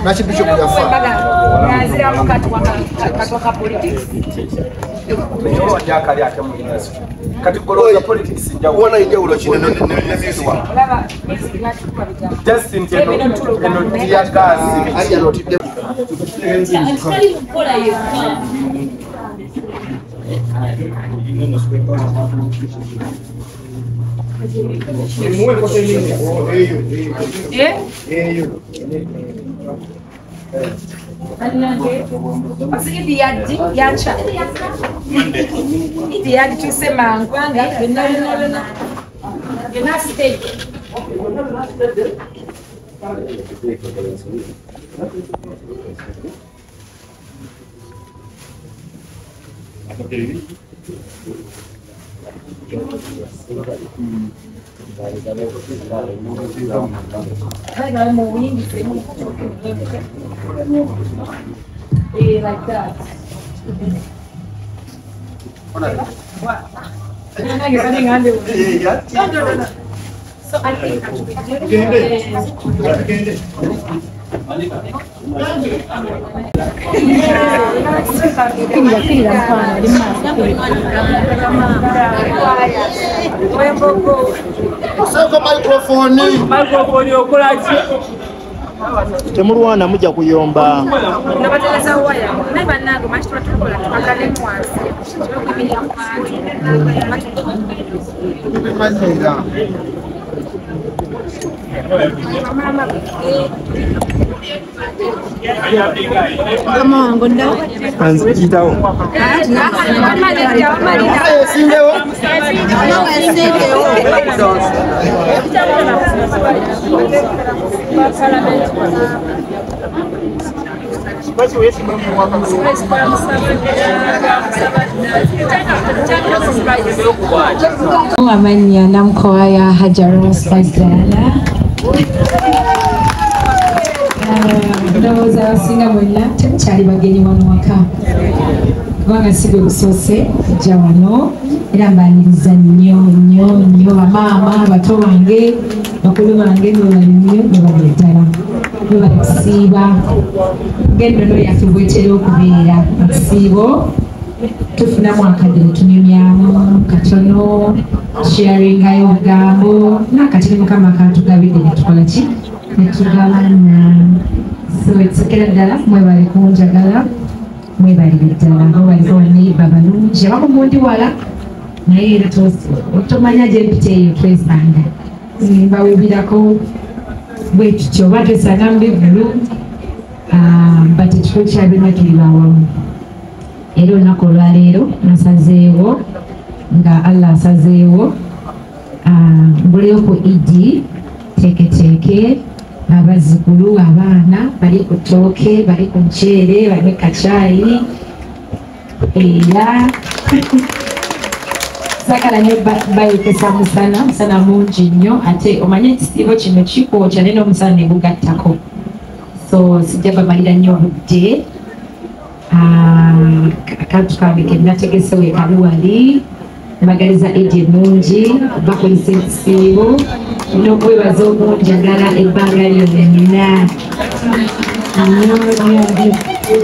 Archbishop yafa. Justin tear gas. Like that. So I think Temulwana mujja kuyomba. Amanya Namkowa ya Hajarah Spice Diana. Ndowooza abasinga mwenna temukyali bagenyi wano waka, kubanga si gwe gusoose kujja wano, era mbaniriza nnyo nnyo nnyo bamaama, bato bange, bakulu bange, mwebale nnyo, mwebale ddala, mwebale kusiiba ng'ennono yaffe bwetera okubeera mu kisiibo. Tufunamu akadde tunyumyamu katono, sharingayo obugambo n'akatini Mukama katugabidde ne tukola ki ne tugabana. So etsekera ddala mwebale kunjagala, mwebalire ddala, mwebalire baneiba balungi abamu mundi wala naye era tomanya gye mpita eyo twesanga mbawubirako bwe tutyo oba twesanga mu bivvulu, but ekikulu kya byonna tuli bawamu. Era olunaku olwaleero nasazeewo nga Allah asazeewo mbuleyo ku Idi teeketeeke abazzukulu abaana bali ku ttooke, bali ku muceere, banywe kacaayi, era saagala nnyo bayokesa musana, musana mungi nnyo, ate omanye ekisiibo kino kikwokya naye n'omusana ne gugattako, so sijja bamalira nnyo obudde. Akantu kange ke nategese weekali wali mbagaliza Idi ennungi, bakulisa ekisiibo n'okwebaza okunjagala ebbanga lyonna.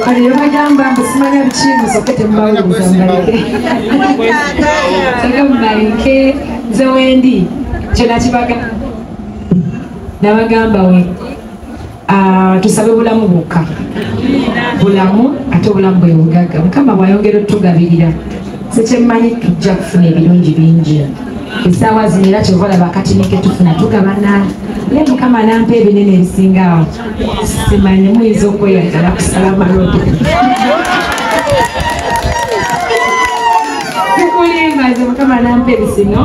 Kale bagamba mbu simanya biki, musooke temubawuliriza, mubaleke, sooke mubaleke. Nze wendi kyo nakibagamba, nabagamba we tusabe bulamu bwokka, bulamu ate obulamu bwe bugagga. Mukama bw'ayongera otugabirira sekyemmanyi tujja kufuna ebirungi bingi. Essaawa zino era kyova olaba akatini ke tufuna tugabana, naye Mukama n'ampa ebinene ebisinga awo, simanyi muyinza okweyagala kusala amalodi. Sikulimba nze Mukama n'ampa ebisinga,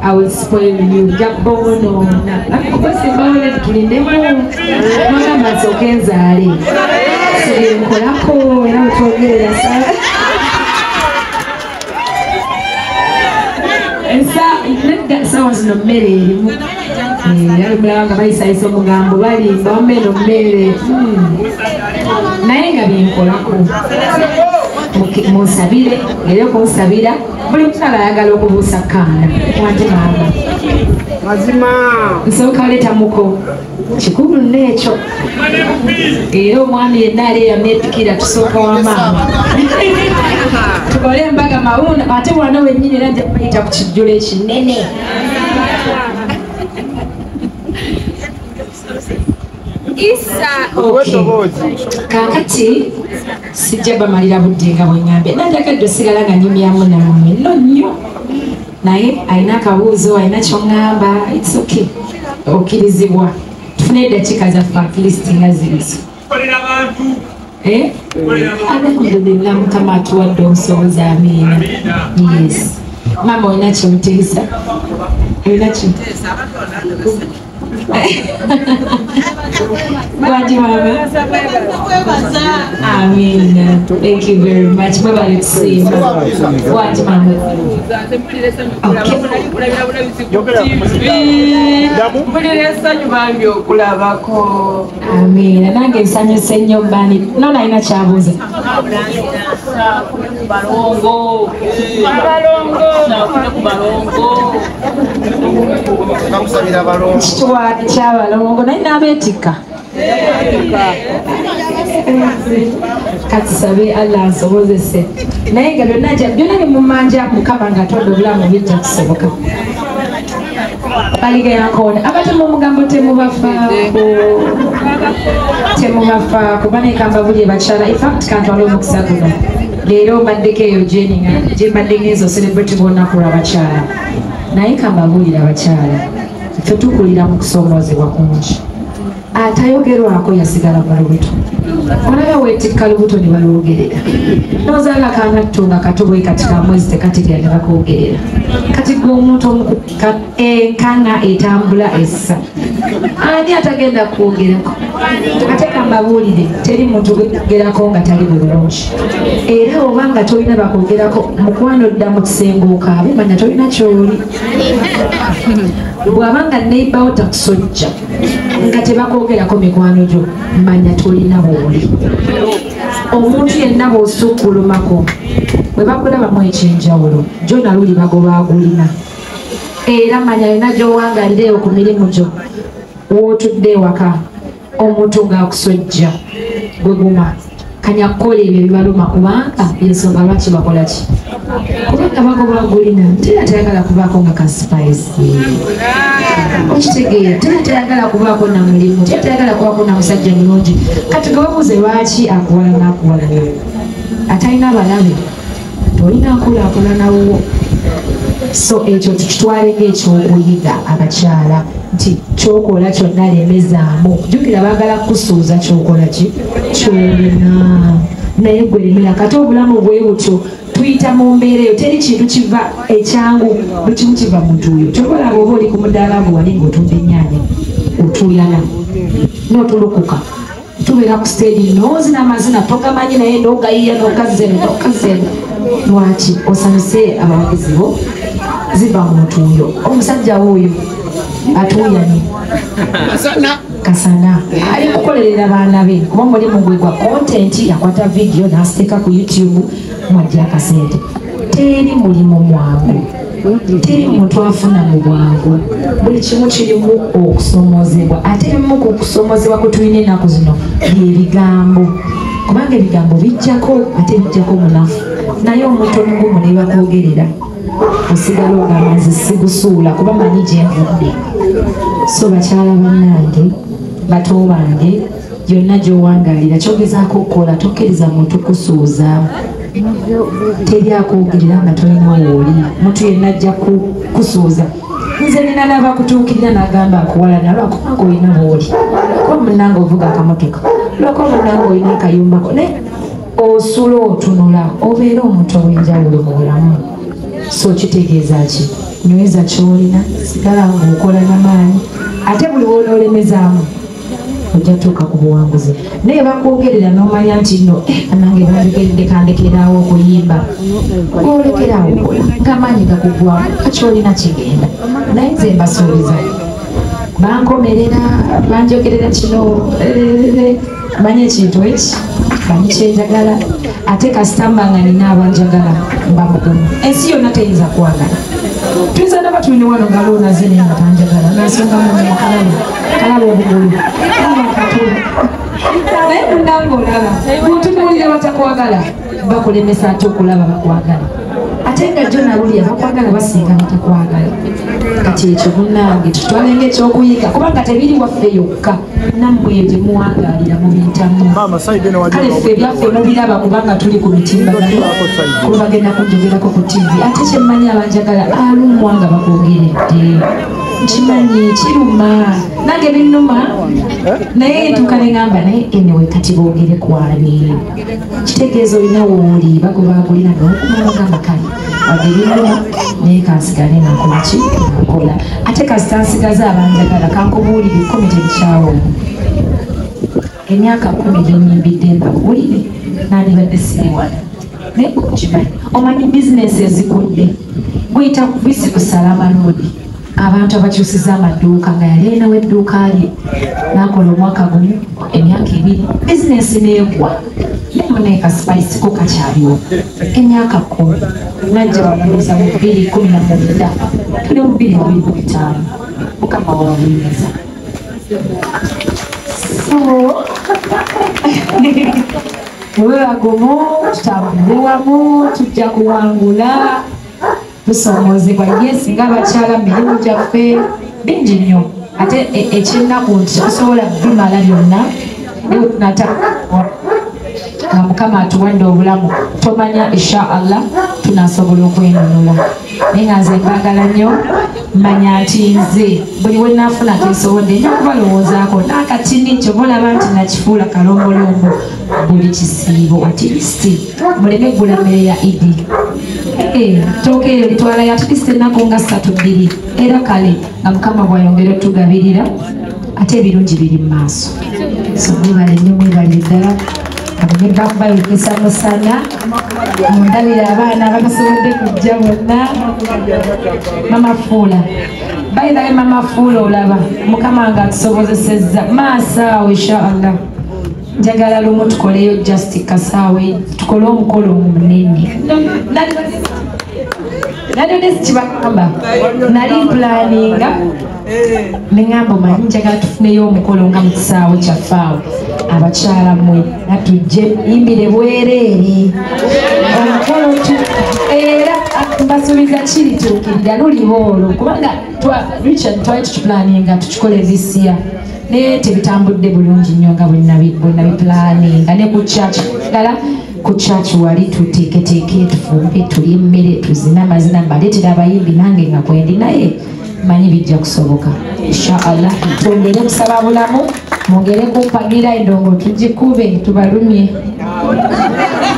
I will spoil you, nja kubonoona. Okwesimbawole tulindemu Mukama nsooke nzaale, sibyenkolako era wetwogerera sala. Nedda essaawa zino mmere erimu, era mulaba nga bayisayisa omugambo balimba wamma eno mmere, naye nga byenkolako. Munsabire era okunsabira buli mukyala ayagala okubuusa kaana wange maama. Mazima. Nsooka leeta muko kikulu nno ekyo. Era omwami yenna ali eyamwepikira tusooka wa maama. Tukole embaga mawuuna ate wano wennyini era nja kubayita ku kijjulo ekinene. Isa. Okay. Kaakati sijja bamalira budde nga bwe ŋŋambye. Nanjagadde osigala nga nyumyamu nammwe nno nnyo. Naye alina akabuuzo, alina ky'oŋŋamba, it's okay. Okkirizibwa. Tufune eddakiika zaffe at least nga zirizo. Eh? Alhamdulillah Mukama atuwadde obusobozi, amiina. Yes. Maama olina ky'oteesa? Olina ky'oteesa? Wangi mama. Amina. Thank you very much. Mwebale tusiima. Wangi mama. Mpulira essanyu bambi okulabako. Amina. Nange nsanyuse nnyo bani. Nona alina kyabuuza. Balongo. Kitwale ky'abalongo naye n'abeetikka. Katusabe Allah ansobozese. Naye nga byonna byonna bye mumanja Mukama ng'atonda obulamu bijja kusoboka. Baliga yankoona abatemu omugambo temubafaako. Temubafaako baneekamba buli bakyala. In fact kantwale omukisa guno. Leero mbaddeko eyo gye mbadde ngenze celebrate olunaku lw'abakyala. Naye kambabuulire abakyala ffe tukulira mu kusoomoozebwa kungi. Atayogerwako yasigala mu lubuto. Olaba weetikka lubuto ne balwogerera. N'ozaala kaanatto nga kato bwe kati ka mwezi tekategeera ne bakwogerera. Kati gwe omuntu enkana etambula essa. Ani atagenda kwogerako? Ate kambabuulire teri muntu gwegerako nga tali bulungi. Era oba nga tolina bakwogerako mukwano dda mu kisenge okaabe manya tolina ky'oli. Bw'aba nga neighbor wo takusojja nga tebakwogerako mikwano gyo manya tolina bw'oli. Omuntu yenna bw'osukkulumako bwe bakulabamu ekyenjawulo gyo naluli bagoba agulina. Era manya yonna gy'owangalira eyo ku mirimu gyo w'otudde ewaka omuntu ng'akusojja gwe guma kanya kukola ebyo ebibaluma kubanga ensonga lwaki bakola ki? Kubanga bagoba agulina tera tayagala kubaako nga ka spice. Okitegeera tera tayagala kubaako na mulimu, tera tayagala kubaako na musajja mulungi. Kati gwe weebuuze lwaki akuwala n'akuwala atalina balabe tolina nkulaakulana wuwo. So ekyo tukitwale ng'ekyokuyiga abakyala nti kyokola kyonna lemezaamu. Jjukira baagala kukusuuza kyokola ki kyolina naye gwe lemera. Kati obulamu bwe butyo tuyita mu mbeera eyo teri kintu kiva ekyangu buli kimu kiva mu ntuuyo. Kyokola bw'oba oli ku mudaala gwe wali ng'otunda ennyaanya otuuyana n'otulukuka tubeera ku siteegi n'ozina amazina togamanyi naye n'ogayiya n'ogazza eno n'ogazza eno. Lwaki osanyuse abawagizi bo ziva mu ntuuyo. Omusajja wuuyo atuuyanye kasana ali kukolerera baana be kuba omulimu gwe gwa content yakwata vidiyo n'asiteeka ku YouTube mwajja akasente. Teri mulimu mwangu, teri muntu afuna mu bwangu. Buli kimu kirimu okusomoozebwa ate ebimu ku kusomoozebwa kwe tulina ennaku zino bye bigambo kubanga ebigambo bijjako ate bijjako munafu. Naye omuntu omugumu ne bakwogerera osigala ogamba nze sigusuula kuba manyi gye nvudde. So bakyala bannange, bato bange, yonna gy'owangalira kyogezaako okukola tokkiriza muntu kusuuza. Teri akwogerera nga tolina wooli. Muntu yenna ajja kusuuza. Nze nina n'abakutuukirira n'agamba akuwalana lwakubanga olina wooli, lwakuba munnange ovuga akamotoka, lwakuba munnange olina akayumbako. Naye osula otunula obeera omuntu ow'enjawulo mu bulamu. So kitegeeza ki? Nyweza ky'olina, sigala ng'okola n'amaanyi ate buli w'onoolemezaamu ojja tuuka ku buwanguzi. Naye bakwogerera n'omanya nti nno nange banjogeredde kandekeraawo okuyimba. Gw'olekeraawo okola ng'amaanyi gakuggwamu kakyolina kigenda. Naye nze mbasuubiza bankomerera banjogerera kino Manyi ekintu eki, manyi kyenjagala, ate kasita mba nga nina abanjagala mba mugumu. Ensi yonna teyinza kwagala. Tuyinza naba tulina wano nga loona zene nga tanjagala, nansonga mu kalaba, kalaba obugulu, kalaba akatula. Naye munnange olaba, bw'otunuulira batakwagala, bakulemesa ate okulaba bakwagala. Ate nga jjo naluli abakwagala basinga batakwagala. Kati ekyo munnange tutwale ng'ekyokuyiga kubanga tebiri waffe yokka, nammwe eyo gye muwangaalira mubiyitamu. Kale ffe ebyaffe mubiraba kubanga tuli ku mitimbagano, kuba bagenda kunjogerako ku TV. Ate kye mmanyi abanjagala alumwa nga bakwogeredde. Nkimanyi kiruma, nange binnuma, naye ntuuka ne ŋŋamba naye anyway kati boogere kwani. Kitegeeza olina wooli bagobaagulira n'okuma bagamba kale wadde binnuma naye kansigale nga nkola ki nkola. Ate kasita nsigaza abanjagala kankubuulire 10 tebikyawo. Emyaka 10 gye nnyimbidde mbabuulire nandibadde siri wano. Naye okimanyi omanyi bizinesi ezigudde guyita bisi ku Salama Road. Abantu abakyusiza amaduuka nga yali alinawo edduuka lye n'akola omwaka gumu emyaka 2 bizinesi n'egwa. Naye muneeka Spice ko kakyaliwo emyaka 10 najja wakuliza mu 2019 tuli mu 2025 Mukama wabuyinza. So mube bagumu, tutambulire wamu, tujja kuwangula. Tusomoozebwa ye singa abakyala mu mirimu gyaffe bingi nnyo, ate ekyennaku nti tetusobola bimala byonna, naye tunata nga Mukama atuwadde obulamu tomanya insha Allah tunasobola okwenunula. Naye nga nze mbaagala nnyo, manya nti nze buli we naafuna kensobodde nja kubalowoozaako n'akatini kyova olaba nti nakifuula kalombolombo buli kisiibo at least muleme ggula mmere ya Idi. Ttooke eyo litwalayo at least ennaku nga 3 2 era kale nga Mukama bw'ayongera otugabirira ate ebirungi biri mu maaso. So mwebale nnyo, mwebale ddala. Ngenda kubayokesa musana, mundabire abaana abatasobodde kujja bonna. Mama Fuula, by the way Mama Fuula olaba Mukama nga atusobozesezza maaso awo insha Allah. Njagala lumu tukoleyo just kasaawe tukole omukolo omunene. Nalyo sikibagamba, nali mpulaninga ne ŋŋamba omanyi njagala tufuneyo omukolo nga mu kisaawe kyaffe awo abakyala mmwe natujje yimbire bwereere omukolo era mbasuubiza kirituukirira luliba olwo kubanga Richard twali tukipulaninga tukikole this year naye tebitambudde bulungi nnyo nga bwe nabipulaninga ne ku church ddala ku church wali tuteeketeeke tufumbe tulye emmere tuzine amazina mbaleetera abayimbi nange nga kwendi naye manyi bijja kusoboka insha Allah. Twongere kusaba bulamu, mwongere kumpagira endongo tugikube tubalumye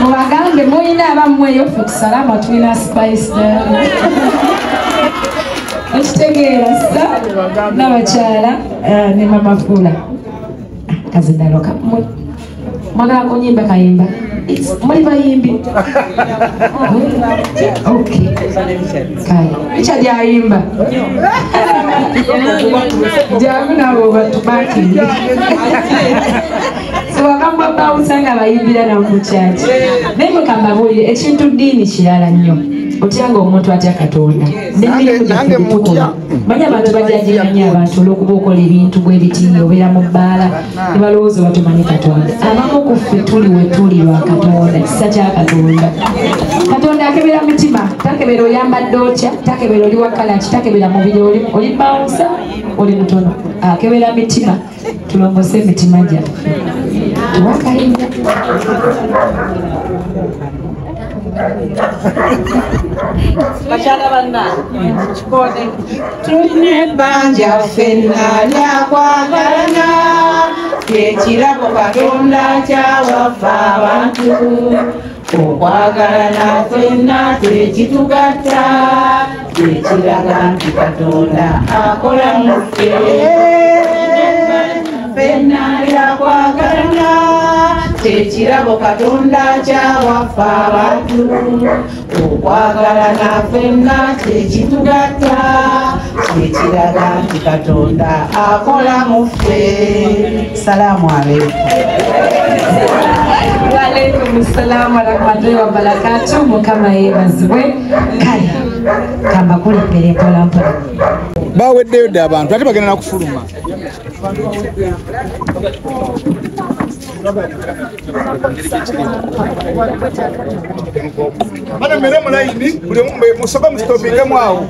mubagambe muyina abammweyo ffe kusalama tulina Spice okitegeera sa n'abakyala ne Mama Fuula kazindalo mwagala kunyimba kayimba muli bayimbi. Okay kale Richard ayimba jangu nabo batubakinge so bagamba bawusanga bayimbira nabo mu church. Naye mukambabuulire ekintu ddiini kirala nnyo, otyanga omuntu atya Katonda. Nange mutya. Manyi abantu bajajira nnyo abantu olw'okuba okola ebintu bwe biti obeera mu bbaala ne balowooza batumanyi Katonda. Abamu ku ffe tuli we tuli lwa Katonda, kisa kya Katonda. Katonda akebera mutima, takebera oyambadde otya, takebera oli wa kalaki, takebera mubiri oli bouncer, oli mutono. Akebera mitima, tulongose emitima gyaffe. Tuwakayimba. Bakyala bannange kikone tulina ebbanja ffenna lyakwagalana kyekirabo Katonda kyawaffe abantu okwagalana ffenna kyekitugatta kyekiraga nti Katonda akola mu ffe ffenna lyakwagalana kyekirabo Katonda kyawaffe abantu Okwagalana ffenna kye kitugatta, kye kiraga nti Katonda akola mu ffe. Salaamu aleikum. Waalaikum salaam warahmatullahi wabarakatuh. Mukama yeebazibwe. Kale kambakulembere mpola mpola. Baweddeyo dda abantu ate bagenda nakufuluma. Bana mere mulayini buli omu musoka musitopingemu awo.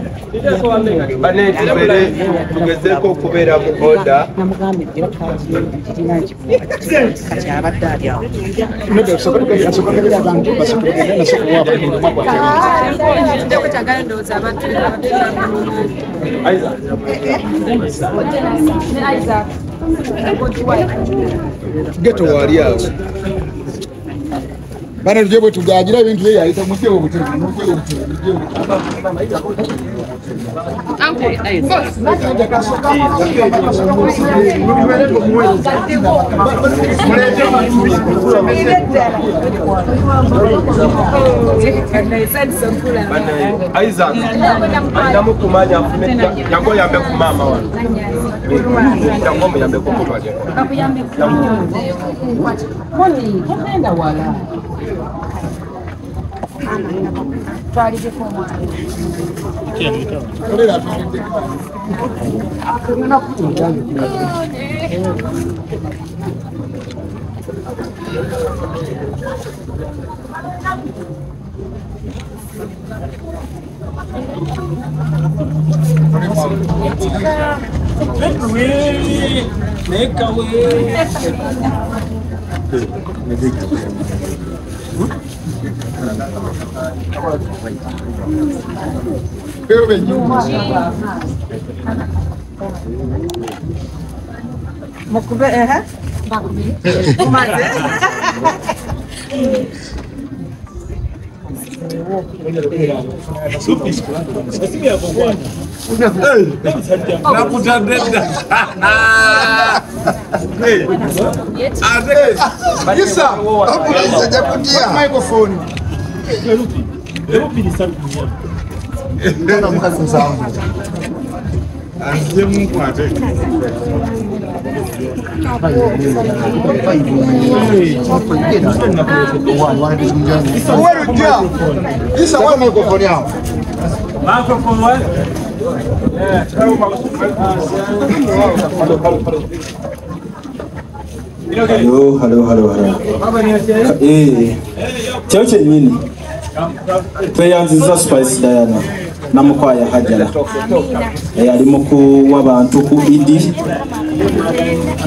Bane tubere tugezeeko okubeera mu order. Geto wali awo. Bana tujye bwe tugagira ebintu bye yayita mujye obutebe mujye obutebe. Isaac, alinamu kumanya jangu oyambe ku maama wano. Jangu omuyambeko omutwale. Togenda wala. Make a way. Microphone. Microphone what? Hello, hello, hello, hello. Kyo kyennyini tweyanziza Spice Diana namukwaya Hajara. Ali mu kuwa bantu ku Idi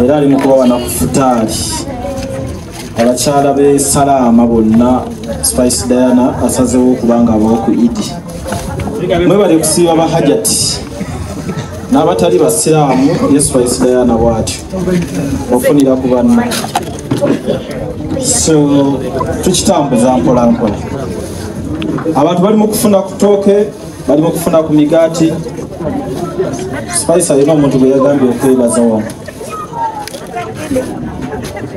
era ali mu kubawa na ku futaali. Abakyala b'e Salaama bonna Spice Diana asazeewo okubanga abawo ku Idi. Mwebale kusiiba ba Hajati n'abatali basiraamu ye Spice Diana bw'atyo ofunira ku banna. So tukitambuza mpola mpola. Abantu bali mu kufuna ku ttooke, bali mu kufuna ku migaati. Spice alina omuntu gwe yagambye okwebaza wano.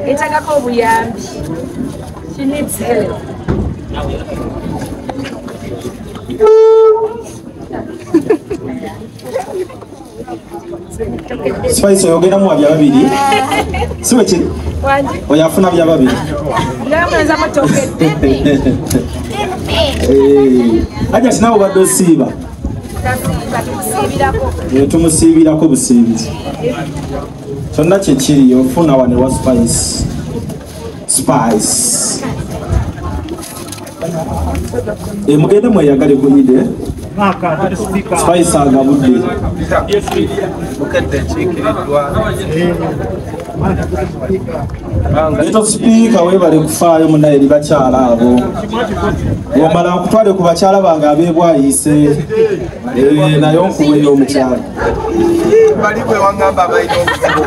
Etagako obuyambi. She needs help. Spice oyogeramu wa bya babiri. Si bwe kiri? Oyo afuna bya babiri. Hajati naawe obadde osiiba? Tumusiibirako busiibizi. Kyonna kye kiri ofuna wano ewa Spice. Spice. Mugende mweyagale ku Idi. Spice agabudde. Leto sipiika weebale kufaayo munnaye eri bakyala abo. Bw'omala nkutwale ku bakyala bange abeebwayise. Naye nkuweeyo omukyala. Bali bwe wangamba balina obuzibu.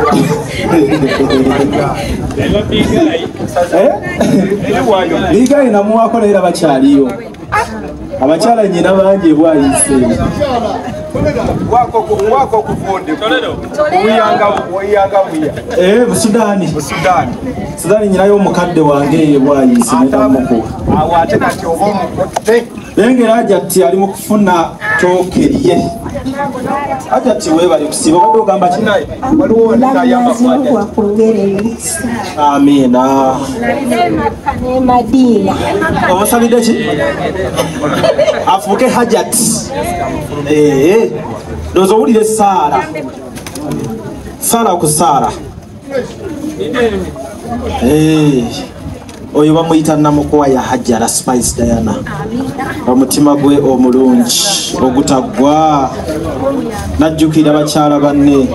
Bigayi namuwaako naye era bakyaliyo. Abakyala nnyina bangi ebwayise. Wako kufundi. Uyanga buya. Busudani. Busudani. Sudani nyinayo omukadde wange bwayise netamuku. Awo ate kati oba omukote. Lengera Hajati ali mu kufuna tooke lye. Hajati weebale kusiiba obadde ogamba ki? Waliwo nayamba kwongera. Amiina. Ne Madina. Omusabidde ki? Afuuke Hajati. Ndowooza owulira essaala. Saala ku saala. Oyo bamuyita Namukwaya Hajara Spice Diana. Omutima gwe omulungi ogutaggwa najjukira bakyala banne.